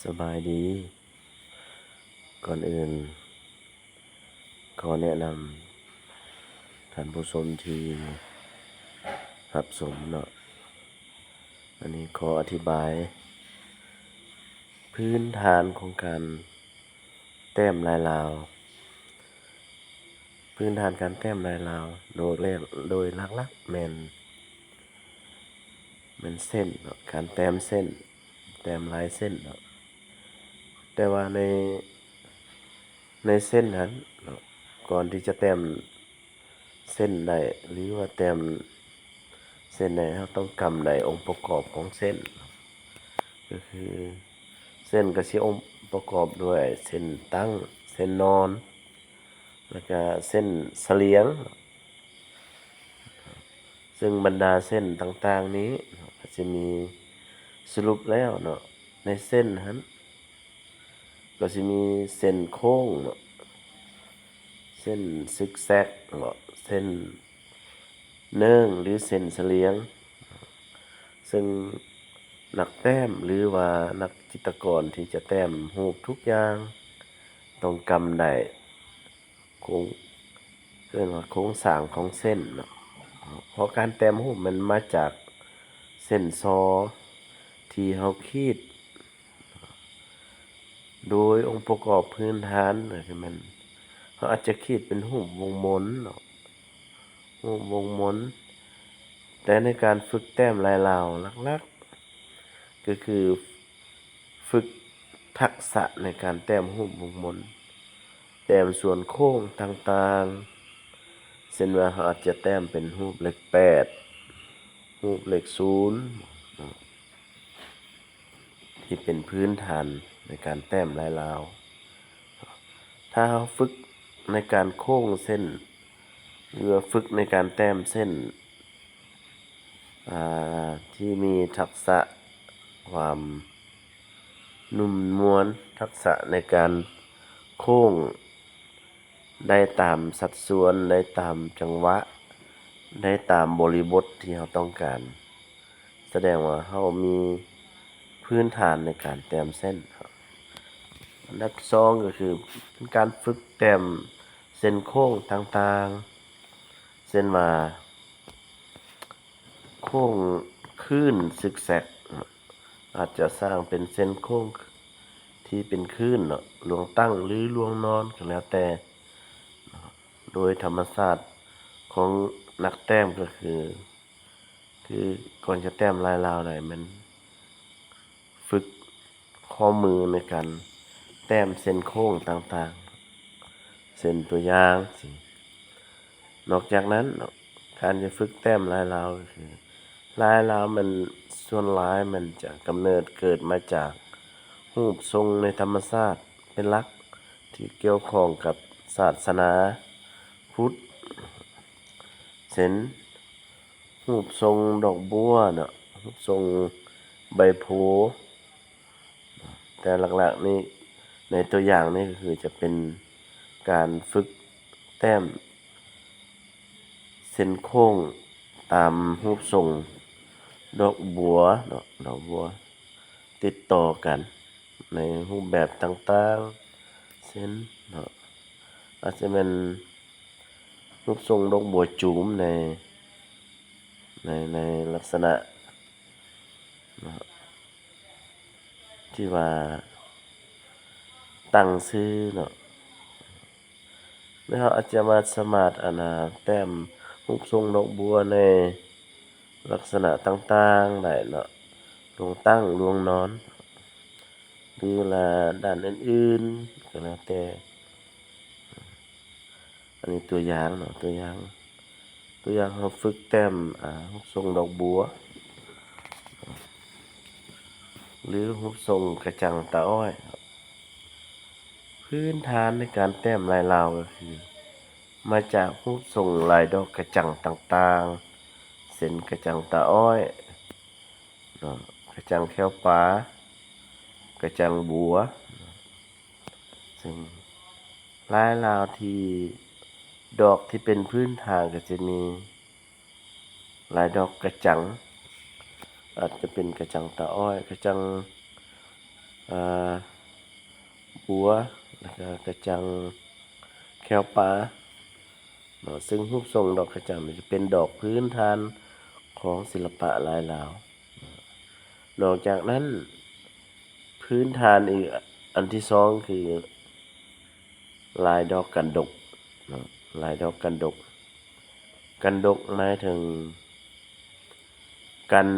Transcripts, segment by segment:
ສະບາຍດີ. ກ່ອນອື່ນ ຂໍແນະນຳທ່ານຜູ້ຊົມທີ່ຮັບຊົມເນາະ, ອັນນີ້ຂໍອະທິບາຍພື້ນຖານຂອງການແຕ້ມລາຍລາວ. ພື້ນຖານການແຕ້ມລາຍລາວ ໂດຍແລກ ໂດຍຫຼັກໆແມ່ນ ແມ່ນເສັ້ນເນາະ, ການແຕ້ມເສັ້ນ ແຕ້ມລາຍເສັ້ນເນາະ. ແຕ່ວ່າໃນ ໃນເສັ້ນຫັ້ນເນາະ, ກ່ອນທີ່ຈະແຕ້ມເສັ້ນໄດ້ ຫຼືວ່າແຕ້ມເສັ້ນໄດ້ ເຮົາຕ້ອງກຳໄດ້ອົງປະກອບຂອງເສັ້ນ ກໍຄືເສັ້ນກໍຊິອົງປະກອບດ້ວຍເສັ້ນຕັ້ງ, ເສັ້ນນອນ ແລ້ວກະເສັ້ນສະຫຼຽງ. ເຊິ່ງບັນດາເສັ້ນຕ່າງໆນີ້ເນາະ ກໍຈະມີສະຫຼຸບແລ້ວເນາະ, ໃນເສັ້ນຫັ້ນກໍຊິມີເສັ້ນໂຄ້ງເນາະ, ເສັ້ນຊິກແຊັກເນາະ, ເສັ້ນເນີ່ງ ຫຼື ເສັ້ນສະຫຼຽງ. ເຊິ່ງນັກແຕ້ມ ຫຼືວ່ານັກຈິດຕະກອນທີ່ຈະແຕ້ມຮູບທຸກຢ່າງ ຕ້ອງກຳໄດ້ ໂຄງ ເອີ້ນວ່າໂຄງສ້າງຂອງເສັ້ນເນາະ, ເພາະການແຕ້ມຮູບມັນມາຈາກເສັ້ນຊໍທີ່ເຮົາຂີດ. ໂດຍອົງປະກອບພື້ນຖານກໍຄືແມ່ນ ເຮົາອາດຈະຂີດເປັນຮູບວົງມົນເນາະ, ຮູບວົງມົນ. ແຕ່ໃນການຝຶກແຕ້ມລາຍລາວຫຼັກໆ ກໍຄືຝຶກທັກສະໃນການແຕ້ມຮູບວົງມົນ, ແຕ້ມສ່ວນໂຄ້ງຕ່າງໆ ເຊັ່ນວ່າເຮົາອາດຈະແຕ້ມເປັນຮູບເລກແປດ, ຮູບເລກສູນ ທີ່ເປັນພື້ນຖານໃນການແຕ້ມລາຍລາວ. ຖ້າເຮົາຝຶກໃນການໂຄ້ງເສັ້ນ ຫຼືວ່າຝຶກໃນການແຕ້ມເສັ້ນ ອ່າ ທີ່ມີທັກສະຄວາມນຸ້ມນວນ, ທັກສະໃນການໂຄ້ງ ໄດ້ຕາມສັດສ່ວນ, ໄດ້ຕາມຈັງຫວະ, ໄດ້ຕາມບໍລິບົດທີ່ເຮົາຕ້ອງການ, ສະແດງວ່າເຮົາມີພື້ນຖານໃນການແຕ້ມເສັ້ນ. ອັນດັບສອງກໍຄືເປັນການຝຶກແຕ້ມເສັ້ນໂຄ້ງຕ່າງໆ ເຊັ່ນວ່າ ໂຄ້ງຄື້ນຊິກແຊັກ ອາດຈະສ້າງເປັນເສັ້ນໂຄ້ງທີ່ເປັນຄື້ນເນາະ, ລວງຕັ້ງ ຫຼື ລວງນອນກໍແລ້ວແຕ່. ໂດຍທຳມະຊາດຂອງນັກແຕ້ມກໍຄື ຄືກ່ອນຈະແຕ້ມລາຍລາວໄດ້ ແມ່ນຝຶກ ຂໍ້ມືໃນການແຕ້ມເສັ້ນໂຄ້ງຕ່າງໆ ເຊັ່ນຕົວຢ່າງຊີ້. ນອກຈາກນັ້ນເນາະ, ການຈະຝຶກແຕ້ມລາຍລາວກໍຄື ລາຍລາວມັນສ່ວນຫຼາຍມັນຈະກຳເນີດເກີດມາຈາກຮູບຊົງໃນທຳມະຊາດເປັນຫຼັກ ທີ່ກ່ຽວຂ້ອງກັບສາສະໜາພຸດ ເຊັ່ນ ຮູບຊົງດອກບົວເນາະ, ຮູບຊົງໃບໂພ. ແຕ່ຫຼັກໆນີ້ ໃນຕົວຢ່າງນີ້ກໍຄືຈະເປັນການຝຶກແຕ້ມເສັ້ນໂຄ້ງຕາມຮູບຊົງດອກບົວເນາະ, ດອກບົວຕິດຕໍ່ກັນໃນຮູບແບບຕ່າງໆ ເຊັ່ນເນາະ ອາດຈະແມ່ນ ຮູບຊົງດອກບົວຈູມໃນ ໃນ ໃນລັກສະນະເນາະ ທີ່ວ່າຕັ້ງຊື່ເນາະ ແລ້ວເຮົາອາດຈະມາສາມາດ ອັນນ່າ ແຕ້ມຮູບຊົງດອກບົວໃນລັກສະນະຕ່າງໆໄດ້ເນາະ, ລວງຕັ້ງ ລວງນອນ ຫຼືວ່າດ້ານອື່ນໆກໍແລ້ວແຕ່. ອັນນີ້ຕົວຢ່າງເນາະ, ຕົວຢ່າງ ຕົວຢ່າງເຮົາຝຶກແຕ້ມ ອາ ຮູບຊົງດອກບົວ ຫຼື ຮູບຊົງກະຈັງຕາອ້ອຍ. ພື້ນຖານໃນການແຕ້ມລາຍລາວກໍຄື ມາຈາກຮູບຊົງລາຍດອກກະຈັງຕ່າງໆ ເຊັ່ນ ກະຈັງຕາອ້ອຍເນາະ, ກະຈັງແຂ້ວປາ, ກະຈັງບົວ. ເຊິ່ງລາຍລາວທີ່ ດອກທີ່ເປັນພື້ນຖານກໍຈະມີລາຍດອກກະຈັງ, ອາດຈະເປັນກະຈັງຕາອ້ອຍ, ກະຈັງ ອ່າ ບົວ ແລ້ວກະກະຈັງແຂ້ວປາເນາະ. ເຊິ່ງຮູບຊົງດອກກະຈັງນີ້ຈະເປັນດອກພື້ນຖານຂອງສິລະປະລາຍລາວ. ນອກຈາກນັ້ນ ພື້ນຖານອີກອັນທີສອງຄື ລາຍດອກກັນດົກເນາະ, ລາຍດອກກັນດົກ. ກັນດົກໝາຍເຖິງກັນ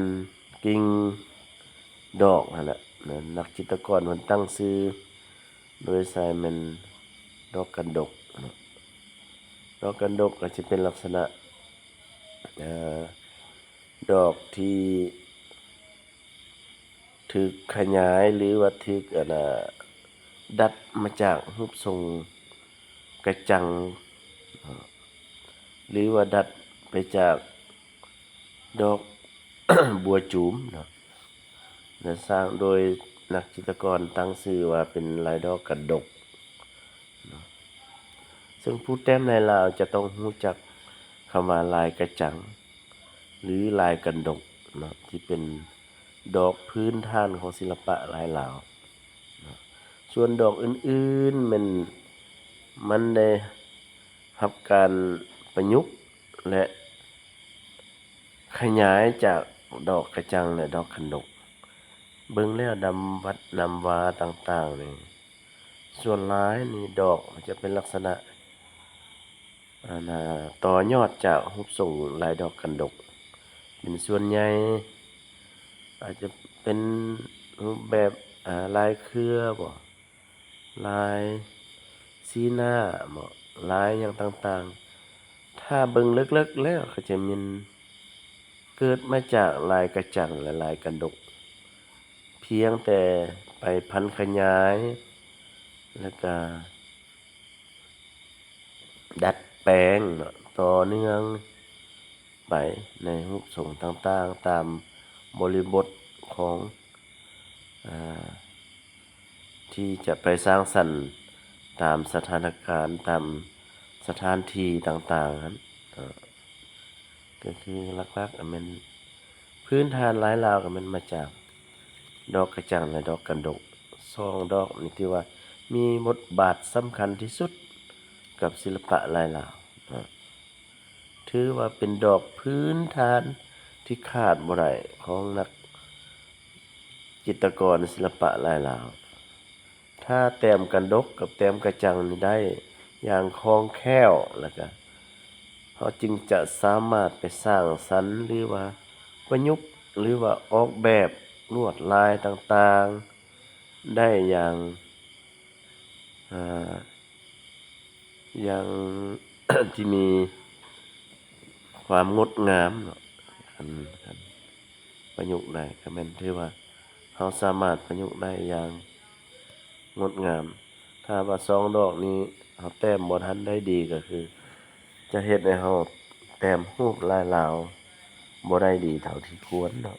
ກິ່ງດອກຫັ້ນແຫຼະ. ນັກຈິດຕະກອນເພິ່ນຕັ້ງຊື່ໂດຍໃສ່ແມ່ນດອກກັນດົກເນາະ. ດອກກັນດົກກໍຈະເປັນລັກສະນະ ເອີ ດອກທີ່ຖືກຂະຫຍາຍ ຫຼືວ່າຖືກ ອັນນ່າ ດັດມາຈາກຮູບຊົງກະຈັງ ຫຼືວ່າດັດໄປຈາກດອກບົວຈູມເນາະ ແລະ ສ້າງໂດຍນັກຈິດຕະກອນຕັ້ງຊື່ວ່າເປັນລາຍດອກກັນດົກເນາະ. ເຊິ່ງຜູ້ແຕ້ມລາຍລາວຈະຕ້ອງຮູ້ຈັກຄຳວ່າລາຍກະຈັງ ຫຼືລາຍກັນດົກເນາະ ທີ່ເປັນດອກພື້ນຖານຂອງສິລະປະລາຍລາວເນາະ. ສ່ວນດອກອື່ນໆ ແມ່ນມັນໄດ້ຮັບການປະຍຸກ ແລະ ຂະຫຍາຍຈາກດອກກະຈັງ ແລະ ດອກກັນດົກ. ເບິ່ງແລ້ວນຳວັດນຳວາຕ່າງໆນີ້ ສ່ວນຫຼາຍນີ້ດອກມັນຈະເປັນລັກສະນະ ອັນນ່າ ຕໍ່ຍອດຈາກຮູບຊົງລາຍດອກກັນດົກເປັນສ່ວນໃຫຍ່. ອາດຈະເປັນຮູບແບບ ອາ ລາຍເຄືອບໍ ລາຍຊີ້ໜ້າບໍ ລາຍຫຍັງຕ່າງໆ. ຖ້າເບິ່ງເລິກໆແລ້ວກໍຈະແມ່ນເກີດມາຈາກລາຍກະຈັງ ແລະ ລາຍກັນດົກ ພຽງແຕ່ໄປຜັນຂະຫຍາຍ ແລ້ວກະດັດແປງເນາະ ຕໍ່ເນື່ອງໄປໃນຮູບຊົງຕ່າງໆ ຕາມບໍລິບົດຂອງ ອາ ທີ່ຈະໄປສ້າງສັນຕາມສະຖານະການ ຕາມສະຖານທີ່ຕ່າງໆຫັ້ນເນາະ. ກໍຄືຫຼັກໆກໍແມ່ນພື້ນຖານລາຍລາວກໍແມ່ນມາຈາກດອກກະຈັງ ແລະ ດອກກັນດົກ. ສອງດອກນີ້ຖືວ່າມີບົດບາດສຳຄັນທີ່ສຸດກັບສິລະປະລາຍລາວເນາະ. ຖືວ່າເປັນດອກພື້ນຖານທີ່ຂາດບໍ່ໄດ້ຂອງນັກຈິດຕະກອນສິລະປະລາຍລາວ. ຖ້າແຕ້ມກັນດົກກັບແຕ້ມກະຈັງນີ້ໄດ້ຢ່າງຄ່ອງແຄ້ວ ແລ້ວກະເຮົາຈຶ່ງຈະສາມາດໄປສ້າງສັນ ຫຼືວ່າປະຍຸກ ຫຼືວ່າອອກແບບລວດລາຍຕ່າງໆໄດ້ຢ່າງ ອາ ຢ່າງທີ່ມີຄວາມງົດງາມເນາະ. ຄັນ ຄັນປະຍຸກໄດ້ກໍແມ່ນຖືວ່າເຮົາສາມາດປະຍຸກໄດ້ຢ່າງງົດງາມ. ຖ້າວ່າສອງດອກນີ້ເຮົາແຕ້ມບໍ່ທັນໄດ້ດີ ກໍຄືຈະເຮັດໃຫ້ເຮົາແຕ້ມຮູບລາຍລາວບໍ່ໄດ້ດີເທົ່າທີ່ຄວນເນາະ.